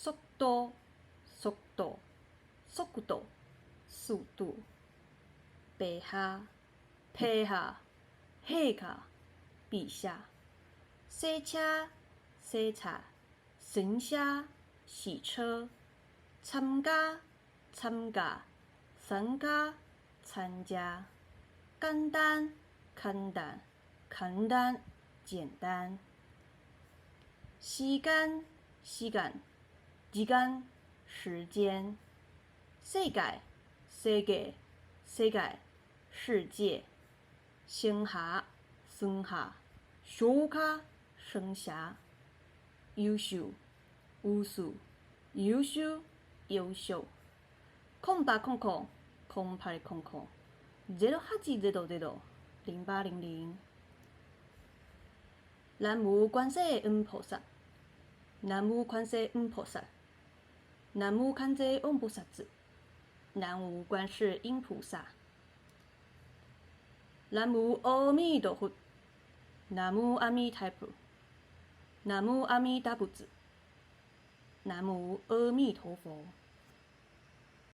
速度，速度，速度，速度。陛下，陛下，下跤，陛下。洗車，洗菜，神車，洗車。參加，參加，參加，參加。簡單，簡單，簡單，簡單。時間，時間，時間，時間。世界，世界，世界，世界。生蝦，生蝦，小卡，生蝦。優秀，優秀，優秀，優秀。空八空空，空八空空。08000800。南無觀世音菩薩，南無觀世音菩薩，南無觀世音菩薩子，南無觀世音菩薩。南無阿彌陀佛，南無阿彌陀佛，南無阿彌達佛子，南無阿彌陀佛。